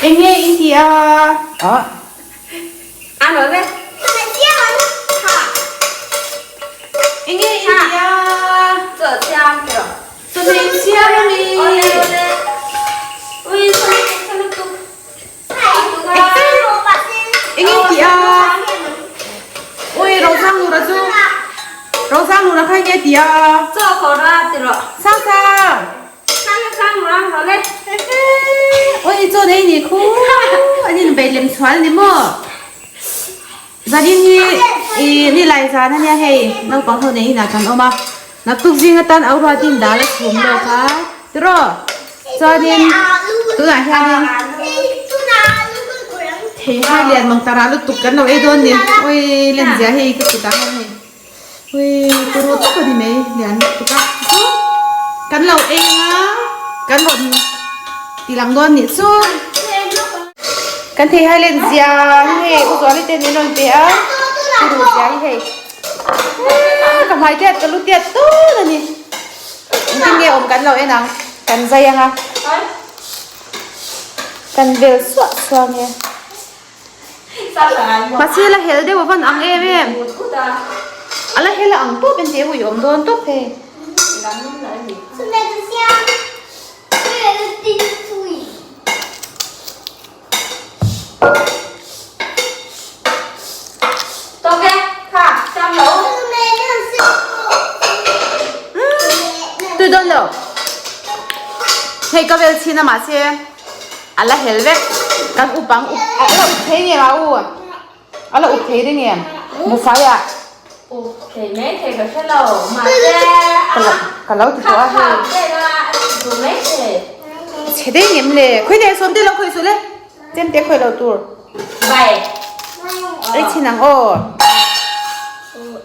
Eng nge in tih a? Ah. Eng nge in tih a? Chawhmeh in siam a mi? Eng in tih a? Ui Rosang Lura chu Rosang Lura kha eng nge tih a? Sang Sang! Ui chaw nei ni khu an in bei lem chhual ni maw? Zanin hi i ni lai zan ania hei naupang ho nei inah kan awm a naktuk zing atan au ruatin dal a chhum lawk a tiraw chuanin tunah hianin theihai lian mang tara lutuk kan lo ei dawn ni ui lenzia hei ka kutah hian hei. Ui turu tak a ni mai lian lutuk a chu kan lo eng a kan rawn ti lang dawn nih chu kan thei hai len zia hi hei u zuali te min rawn pe a turu zia hi hei ka hmai tiat ka lu tiat tun a ni engtin nge awm kan lo en ang kan zai ang a kan vel suah suah nge. Mahse la hel deuh a van ang em em. A la hel a ang tawp en tih a ui awm dawn tawp hei. Tui dawn lo. Hei ka vel chhin a mahse. A la hel vek. Kan up ang up a la up thei nge ma u? A la up thei ring em? Buffet ah. Up thei mai thei ka hre lo mahse a ka lo ti tawh a hei. Duh mai thei. Chhe dei ngem le. Khawi te sawm te lo khawi suh le. Chem te khawi lo tur. Bai. Ei chhin ang aw.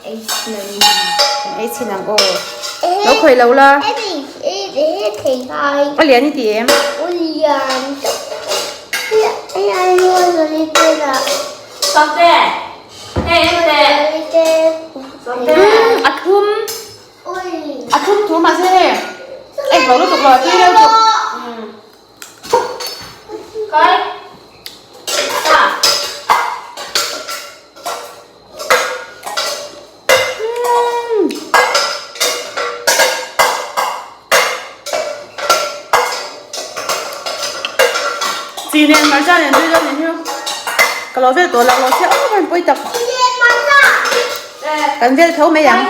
Ei chhin ang aw. Lo khawi lo la. A lian i ti em? A thum. A thum thu mahse hei. Ei lo lutuk lo a tui lutuk. Chi nen hmarcha nen tui dawn nih hi ka lo vel tawh lo lo chiah awm pawi tak kan vel tho mai ang.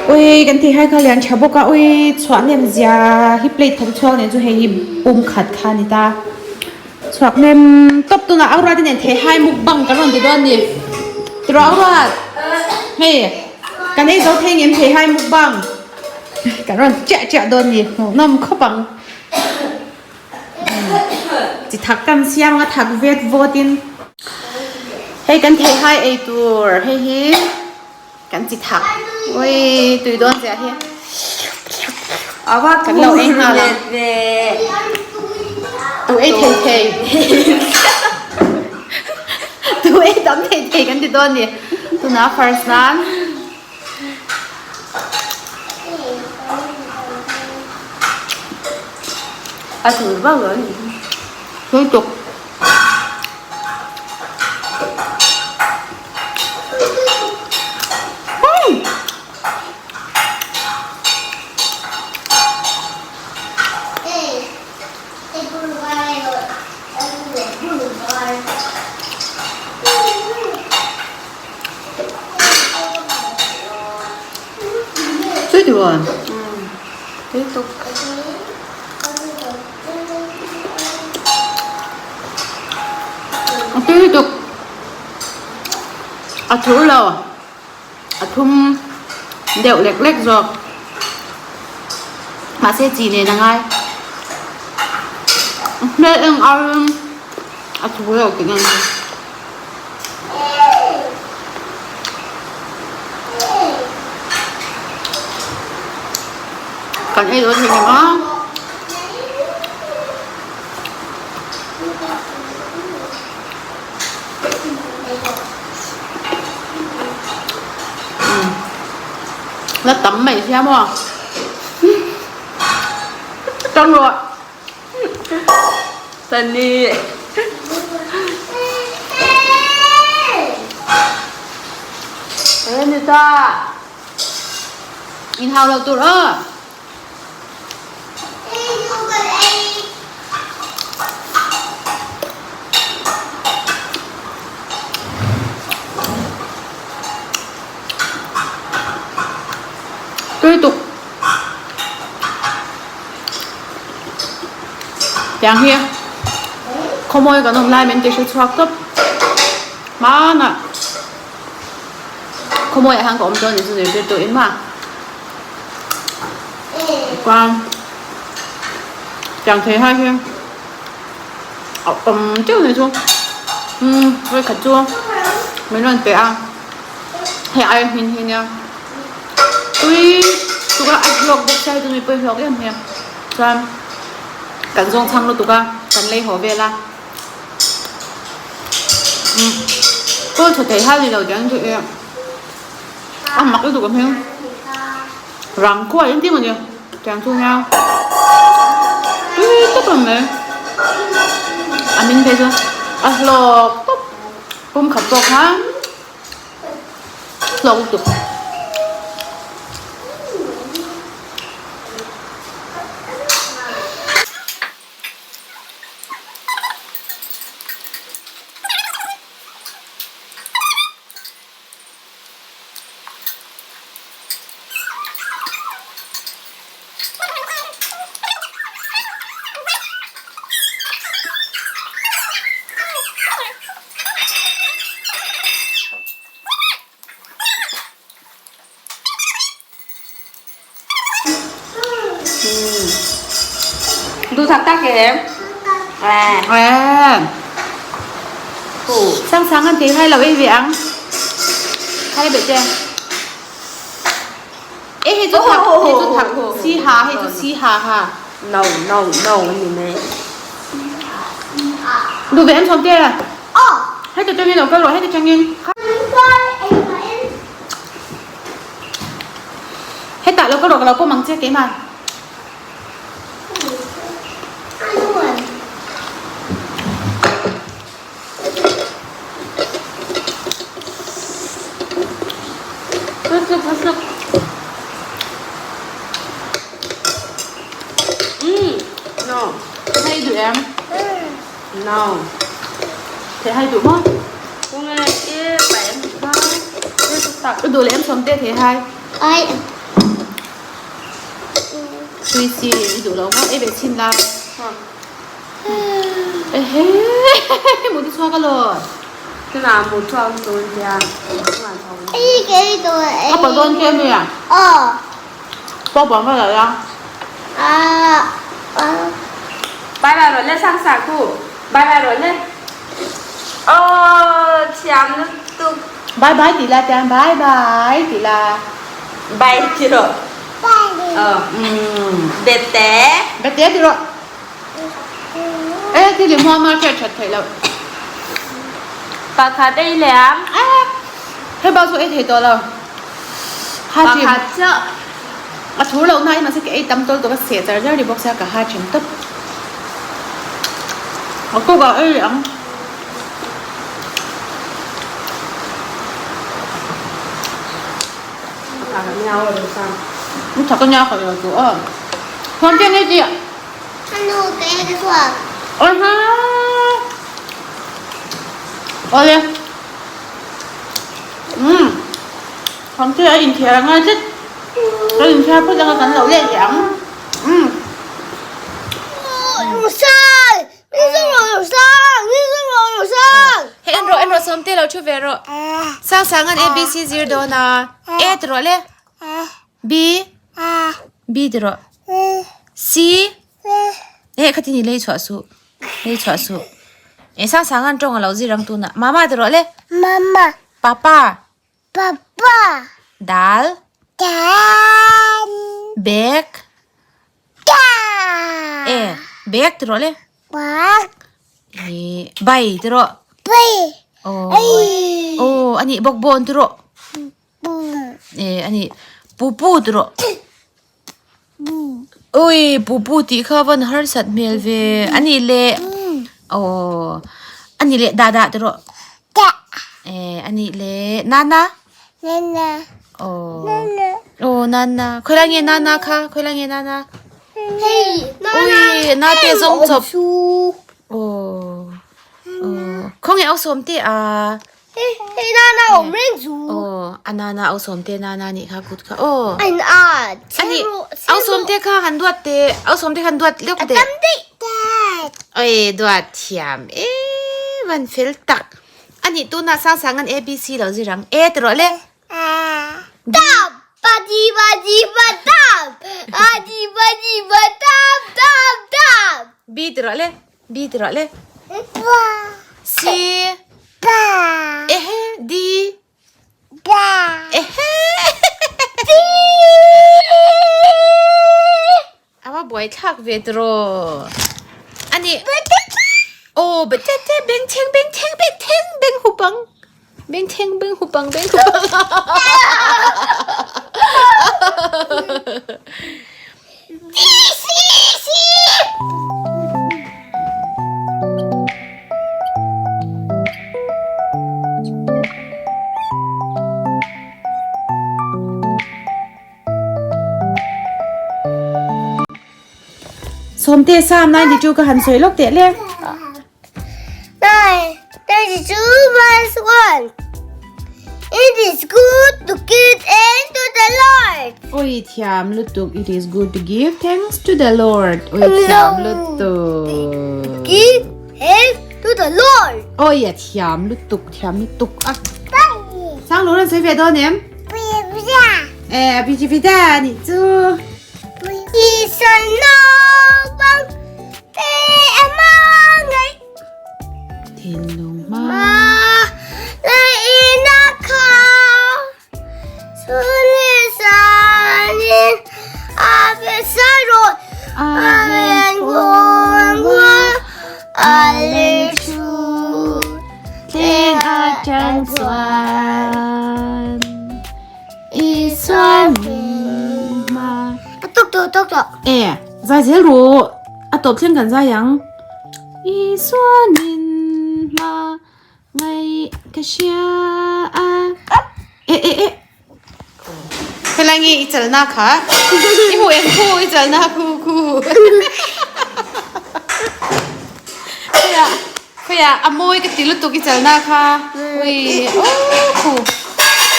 Ui kan tih hai kha lian tha bawk a ui chhuah hnem zia hi plate khat a chhuak nen chu hei hi pum khat kha a ni ta chhuak hnem tawp tunah au ruat te nen thei hai mukbang kan rawn ti dawn a ni tiraw au ruat hei kan ei zo thei ngem thei hai mukbang kan rawn ti chiah chiah dawn a ni hmuhnawm khawp ang. Chi thak kan siam a thak vet vawt in hei kan thei hai ei tur hei hi kan chi thak ui tui dawn chiah hi kan lo ei nghal ang tu ei thei thei tu ei tam thei thei kan ti dawn ni tunah first nan. A tur vak lo a ni. Tui tuk. Tui tuk à? Tui tuk. Tui tuk. A thur lo. A thum deuh lek lek zawk. Mahse chi nen a ngai. Hmel eng aiin a thur lo tih nge. Kan ei dawn thei ngem a. La tam mai sia maw? Tang rawh. Tani. Ni ta. In hau lo tur aw. Tui tuk. Tiang hi khawmawi kan awm lai min ti hre chhuak tawp. Hmanah khawmawi ah khan ka awm dawn ni chu zirtir tu in ma. Chuan tiang thei hai hi a awm teuh mai chu umm vawikhat chu min rawn pe a hei aia hmin hi nia tui tuk a a hlawk bawk sia hei chu mipui hlawk em em chuan kan zawng chhang lutuk a kan lei haw vel a umm kawl tha thei hal ni lo tiang chu e a mak lutuk a hming. Rang khuai an tih maw ni tiang chu nia tui tawp ang mai a min phei chu a hlawk tawp pum khat pawh kha hlawk lutuk. Du tak tak em? À. À. Sang sáng ăn thì hay là ei ve ang. Hay be che. E hei chu thak, hei chu thak si ha, hei chu si ha ha. No no no ni mai. Du ve em chom te. Hei te tangin lo kal rawh, hei te tangin. Hetah lo kal rawh ka lo pawm ang che keimah. No. Hay duh em? No. Thei hai duh maw? Kung e bảy em kha. Tak duh leh em sawm te thei hai. Ai. Tui si i duh lo maw? Ei ve chhin la. Ehe mu ti chhuak alaw. Thế nào một cho tôi thì Ei cái đồ Ka pa dawn che mi a? Ờ. Pawh bang ka la la. À. À. Bye bye rồi lên sang sạc khu. Bye bye rồi lên. Ờ, chém nó tục. Bye bye ti la tiang bye bye ti la. Bye chị rồi. Bye. Ờ. Đẹp té. Bé té ti rawh. E ti lim huam a hriat that theih loh. Pakhat ei lem. A hei bak chu ei thei tawh lo. Ha thin. Pakhat chiah. A thur loh na in mahse ka ei tam tawl tawh ka seh char char ni bawk sia ka ha thin tawp. A kawk ah ei leh ang. Tha ka nia ka lo chu aw. Huam te nge chi. Anu ka ei ka chhuak. Oi ha. Awle. Umm. Huam te a inthiar a ngai tlat. Ka inthiar phawt anga kan lo leh leh ang. Umm. Hei en rawh en rawh sawmte lo thu ve rawh. Sang sang an ABC zir dawn a. A ti rawh le. B B ti rawh. C Eh khatin i lei chhuah suh. Lei chhuah suh. Eh sang sang an tawng a lo zir ang tunah. Mama ti rawh le. Mama. Papa. Papa. Dal. Dal. Bag. Bag. Eh bag ti rawh le. Bag. Eh bai ti rawh. Bai. Aw. Aw ani bawkbawn ti rawh. Eh ani. Pupu ti rawh. Ui pupu tih kha van harsat hmel ve a nih leh aw a nih leh dada ti rawh. Eh a nih leh nana. Aw aw nana khawilai nge nana kha khawilai nge nana. Ui nate zawng chawp. Aw aw khawnge au sawm te a. Aw a nana au sawm te nana nih kha kut kha aw. Ani au sawm te kha han duat teh au sawm te kha han duat leuh teh. Oi duat thiam em an fel tak. Ani tunah sang sang an ABC lo zir ang e ti rawh le. B ti rawh le B ti rawh le. C Ehe D Ehe A va buai thlak ve tiraw ani aw betete bengchheng bengchheng bengchheng beng hup ang bengchheng beng hup ang beng hup ang Sawmte Psalm 92 ka han sawi lawk teh le. 92 verse 1. It is good to give thanks to the Lord. Oi thiam lutuk it is good to give thanks to the Lord. Oi thiam lutuk. Give thanks to the Lord. Oi a thiam lutuk thiam lutuk a. Sang lu ran sawi ve dawn em? Eh, pizza pizza nih chu. Thinlung hma. Thleng atang chuan Isua min hma. A tawk tawh, a tawk tawh. E, zai zel ru. A tawp thleng kan zai ang. Isua min hma ngaih ka hria a. E, e, e. Helai nge i chalna kha? I hmu em khu i chalna khu khu. Khawiah khawiah a mawi ka ti lutuk i chalna kha. Ui oh khu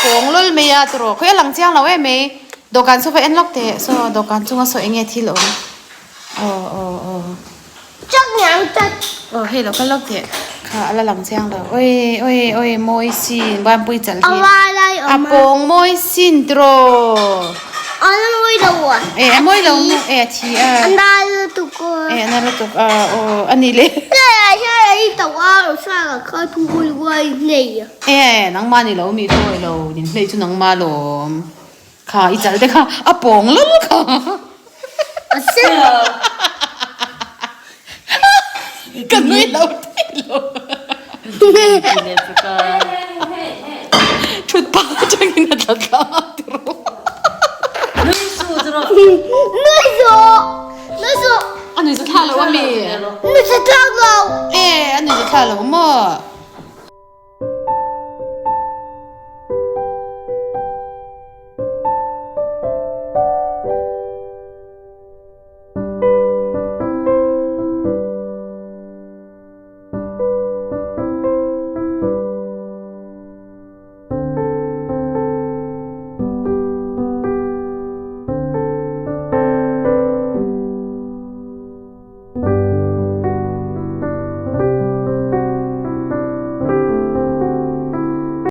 kawng lawl mai a tawrh khawi a lang chiang lo em mai. Dawhkan saw kha en lawk teh saw dawhkan chunga saw eng nge thil awm. Aw aw aw. Aw hei lo kal lawk teh kha a la lang chiang lo oi oi oi mawi sin banpui chal hi a pawng mawi sin tiraw e a mawi lo e a thi a e a na lutuk a aw a ni le e nangmah ni lo mi thawi lo nin hlei chu nangmah lawm. Kha i chal te kha a pawng lal kha. Ka nui lo thei lo. Thut pa atangin a tla thla a ti rawh. Nui su Nui su Nui su A nui su thla lo a mi? Nui su thla lo. E a nui su thla lo maw?